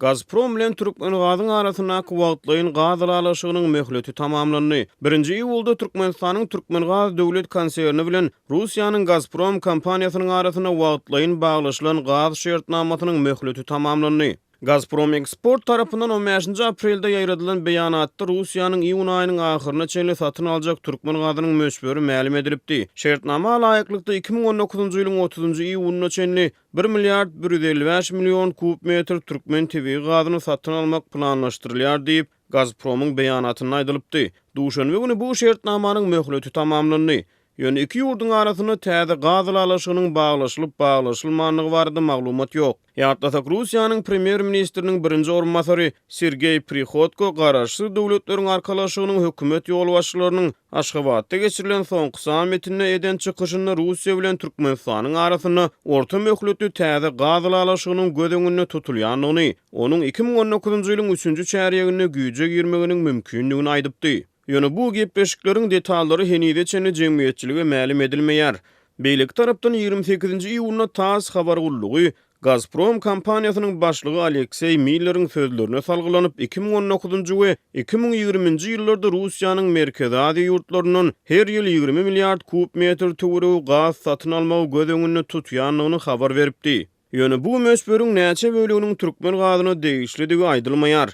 Gazprom bilen Türkmengazyň arasyndaky wagtlaýyn gaz ylalaşygynyň möhleti tamamlandy. Birinji iýulda Türkmenistanyň Türkmengaz döwlet konserni bilen Russiýanyň Gazprom kompaniýasynyň arasynda wagtlaýyn baglaşylan gaz şertnamasynyň möhleti tamamlandy. Gazprom Eksport tarapyndan on bäşinji aprelde ýaýradylan beýanatda Russiýanyň iýun aýynyň ahyryna çenli satyn aljak türkmen gazynyň möçberi mälim edilipdi. Şertnama laýyklykda, 2019-njy ýylyň otuzynjy iýunyna çenli bir milliard 155 million kub metr türkmen tebigy gazyny satyn almak planlaşdyrylýar diýip, Gazpromyň beýanatynda aýdylypdy. Duşenbe güni bu şertnamanyň möhleti tamamlandy. Ýöne iki ýurduň arasynda täze gaz ylalaşygynyň baglaşylyp-baglaşylmandygy barada maglumat ýok. Ýatlasak, Russiýanyň premýer-ministriniň birinji orunbasary Sergeý Prihodko Garaşsyz Döwletleriň Arkalaşygynyň hökümet ýolbaşçylarynyň Aşgabatda geçirilen soňky sammitinde eden çykyşynda Russiýa bilen Türkmenistanyň arasynda orta möhletli täze gaz ylalaşygynyň göz öňünde tutulýandygyny, onuň 2019-njy ýylyň üçünji çärýeginde güýje girmeginiň mümkindigini aýdypdy. Ýöne bu gepleşikleriň detallary henize çenli jemgyýetçilige mälim edilmeýär. Beýleki tarapdan, 28-nji iýunda tass habar gullugy Gazprom kompaniýasynyň başlygy Alekseý Milleriň sözlerine salgylanyp, 2019-njy we 2020-nji ýyllarda Russiýanyň Merkezi Aziýa ýurtlaryndan her ýyl 20 milliard kub metr töweregi gaz satyn almagy göz öňünde tutýandygyny habar beripdi. Ýöne bu möçberiň näçe böleginiň türkmen gazyna degişlidigi aýdylmaýar.